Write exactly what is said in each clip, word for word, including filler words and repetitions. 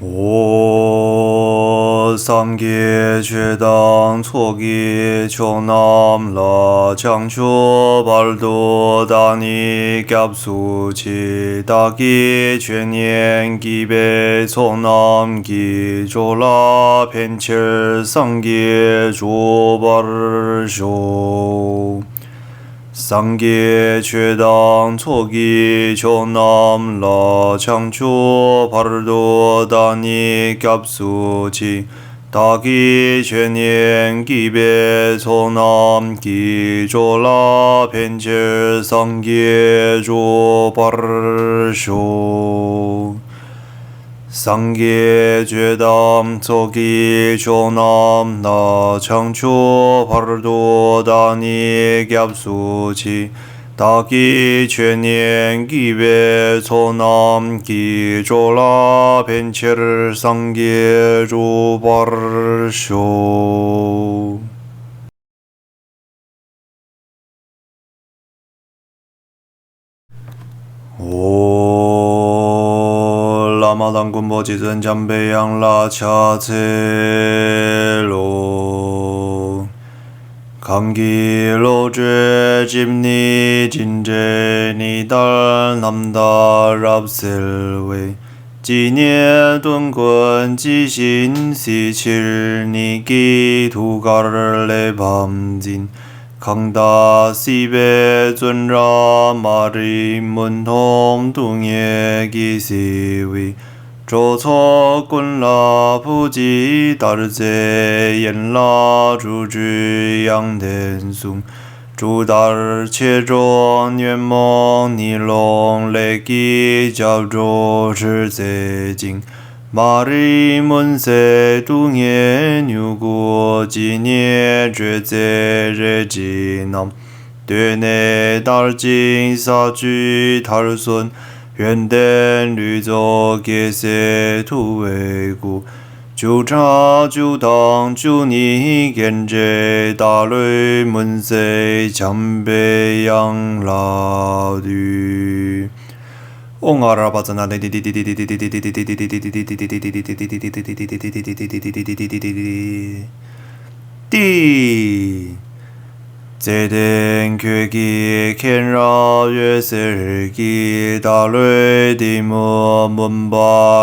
ཨོ། སངས་རྒྱས་ཆོས་དང་ཚོགས་ཀྱི་མཆོག་རྣམས་ལ། བྱང་ཆུབ་བར་དུ་བདག་ནི་སྐྱབས་སུ་མཆི། བདག་གིས་ཆོས་ཉན་བགྱིས་པའི་ཚོགས་རྣམས་ཀྱིས། འགྲོ་ལ་ཕན་ཕྱིར་སངས་རྒྱས་འགྲུབ་པར་ཤོག། སངས་རྒྱས་ཆོས་དང་ཚོགས་ཀྱི་མཆོག་རྣམས་ལ། བྱང་ཆུབ་བར་དུ་བདག་ནི་སྐྱབས་སུ་མཆི། བདག་གིས་ཆོས་ཉན་བགྱིས་པའི་ཚོགས་རྣམས་ཀྱིས། འགྲོ་ལ་ཕན་ཕྱིར་སངས་རྒྱས་འགྲུབ་པར་ཤོག། སངས་རྒྱས་ཆོས་དང་ཚོགས་ཀྱི་མཆོག་རྣམས་ལ། བྱང་ཆུབ་བར་དུ་བདག་ནི་སྐྱབས་སུ་མཆི། བདག་གིས་ཆོས་ཉན་བགྱིས་པའི་ཚོགས་རྣམས་ཀྱིས། འགྲོ་ལ་ཕན་ཕྱིར་སངས་རྒྱས་འགྲུབ་པར་ཤོག། ཨོ། བླ་མ་དང་མགོན་པོ་རྗེ་བཙུན་འཇམ་པའི་དབྱངས་ལ་ཕྱག་འཚལ་ལོ། གང་གི་བློ་གྲོས་སྒྲིབ་གཉིས་དྲི་བྲལ་ནི། ལྟར་རྣམ་དག་རབ་གསལ་བའི། ཇི་སྙེད་དོན་ཀུན་ཇི་བཞིན་གཟིགས་ཕྱིར་ནི། སྐྱེས་ཐུགས་ཀར་ལས་ཕམ་འཛིན་གང་དག་སྲིད་པའི་བཙོན་ར། མ་རིག་མུན་འཐོམས་སྡུག་བསྔལ་གྱིས་གཟིར་བའི། འགྲོ་ཚོགས་ཀུན་ལ་བུ་གཅིག་ལྟར་བརྩེ། ཡན་ལག་དྲུག་ཅུའི་དབྱངས་ལྡན་གསུང་། འབྲུག་ལྟར་ཆེར་སྒྲོགས་ཉོན་མོངས་ནད་སློང་ལས། ཀྱི་སྐྱབས་འགྲོ་སྒྲོལ་མཛད་ཅིང་། མ་རིག་མུན་སེལ་སྡུག་བསྔལ་མྱུ་གུ། ཇི་སྙེད་བགྲོད་མཛད་རལ་གྲི་རྣམས། གདོད་ནས་བསྟར་ཅིང་ས་བཅུའི་མཐར་སོན། ཡོན་ཏན་ལུས་རྫོགས་རྒྱལ་སྲས་ཐུ་བའི་སྐུ། བཅུ་ཕྲག་བཅུ་དང་བཅུ་གཉིས་རྒྱན་སྤྲས། བདག་བློའི་མུན་སེལ་འཇམ་པའི་དབྱངས་ལ་འདུད། ཨོ་ང་ར་པ་ཙ་ན་ཏི། བརྩེ་ལྡན་ཁྱོད་ཀྱི་མཁྱེན་རབ་འོད་ཟེར་གྱིས། བདག་བློའི་གཏི་མུག་མུན་པ་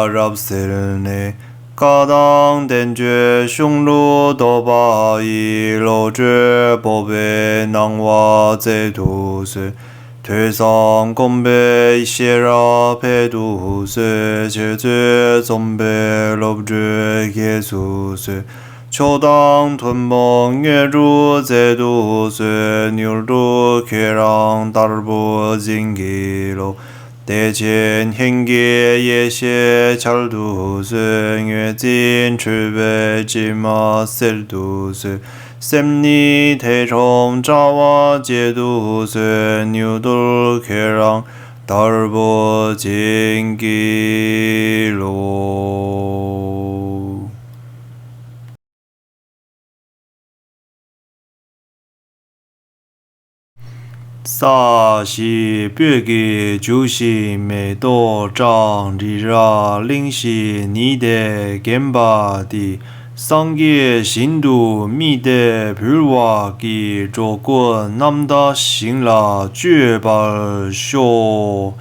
རབ་བསལ་ནས། བཀའ་དང་བསྟན་བཅོས་གཞུང་ལུགས་རྟོགས་པ་ཡི། བློ་གྲོས་སྤོབས་པའི་སྣང་བ་སྩལ་དུ་གསོལ། ཐོས་བསམ་སྒོམ་པའི་ཤེས་རབ་འཕེལ་དུ་གསོལ། འཆད་རྩོད་རྩོམ་པའི་སློབ་གྲོགས་རྒྱས་སུ་གསོལ། མཆོག་དང་ཐུན་མོང་དངོས་གྲུབ་སྩལ་དུ་གསོལ། མྱུར་དུ་ཁྱོད་རང་ལྟ་བུ་འཛིན་གྱི་བློ། བདེ་ཆེན་དབྱིངས་ཀྱི་ཡེ་ཤེས་འཆར་དུ་གསོལ། ངོས་འཛིན་འཁྲུལ་པའི་དྲི་མ་སེལ་དུ་གསོལ། སེམས་ཉིད་ཐེ་ཚོམ་དྲ་བ་བཅད་དུ་གསོལ། མྱུར་དུ་ཁྱོད་རང་ལྟ་བུ་འཛིན་གྱི་བློ། ས་གཞི་སྤོས་ཀྱིས་བྱུགས་ཤིང་མེ་ཏོག་བཀྲམ། རི་རབ་གླིང་བཞི་ཉི་ཟླས་བརྒྱན་པ་འདི། སངས་རྒྱས་ཞིང་དུ་དམིགས་ཏེ་འབུལ་བར་བགྱི། འགྲོ་ཀུན་རྣམ་དག་ཞིང་ལ་སྤྱོད་པར་ཤོག།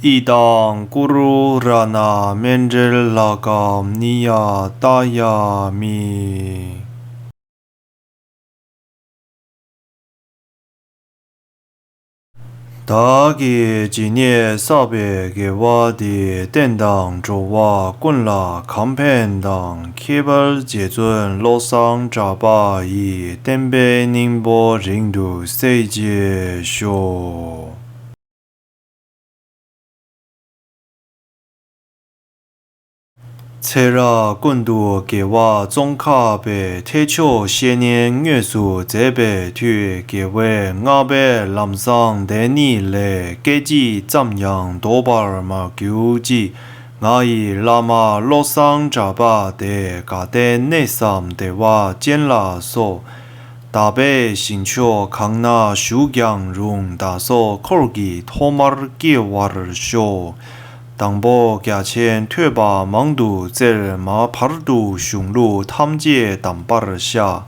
ཨི་དཾ་ཀུ་རུ་ར་ཎ་མཎྜལ་ལྷ་ཀཾ་ནི་ཡ་ཏ་ཡ་མི། བདག་གིས་ཇི་སྙེད་བསགས་པའི་དགེ་བ་འདིས། བསྟན་དང་འགྲོ་བ་ཀུན་ལ་གང་ཕན་དང་། ཁྱད་པར་རྗེ་བཙུན་བློ་བཟང་གྲགས་པ་ཡི། བསྟན་པའི་སྙིང་པོ་རིང་དུ་གསལ་བྱེད་ཤོག། ཚེ་རབས་ཀུན་ཏུ་དགེ་བ་བཙོང་ཁ་བས། ཐེག་མཆོག་བཤེས་གཉེན་དངོས་སུ་མཛད་པའི་མཐུས། དགེ་བའི་བསྔགས་པས་ལམ་བཟང་དེ་ཉིད་ལས། སྐད་ཅིག་ཙམ་ཡང་ལྡོག་པར་མ་གྱུར་ཅིག། ང་ཡི་བླ་མ་བློ་བཟང་གྲགས་པ་དེས། དགའ་ལྡན་གནས་སམ་བདེ་བ་ཅན་ལ་སོགས། དག་པའི་ཞིང་མཆོག་གང་ན་བཞུགས་ཀྱང་རུང་། བདག་སོགས་འཁོར་གྱི་ཐོག་མར་སྐྱེ་བར་ཤོག། དང་པོ་རྒྱ་ཆེན་ཐོས་པ་མང་དུ་བཙལ། མ་བར་དུ་གཞུང་ལུགས་ཐམས་ཅད་གདམས་པར་ཤར།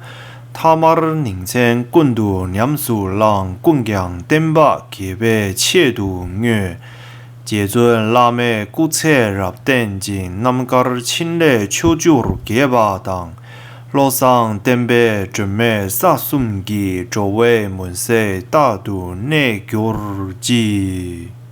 ཐ་མར་ཉིན་མཚན་ཀུན་ཏུ་ཉམས་སུ་བླངས། ཀུན་ཀྱང་བསྟན་པ་རྒྱས་པའི་ཆེད་དུ་བསྔོས། རྗེ་བཙུན་བླ་མའི་སྐུ་ཚེ་རབ་བརྟན་ཅིང་། རྣམ་དཀར་ཕྲིན་ལས་ཕྱོགས་བཅུར་རྒྱས་པ་དང་། བློ་བཟང་བསྟན་པའི་སྒྲོན་མེ་ས་གསུམ་གྱི། འགྲོ་བའི་མུན་སེལ་རྟག་ཏུ་གནས་གྱུར་ཅིག།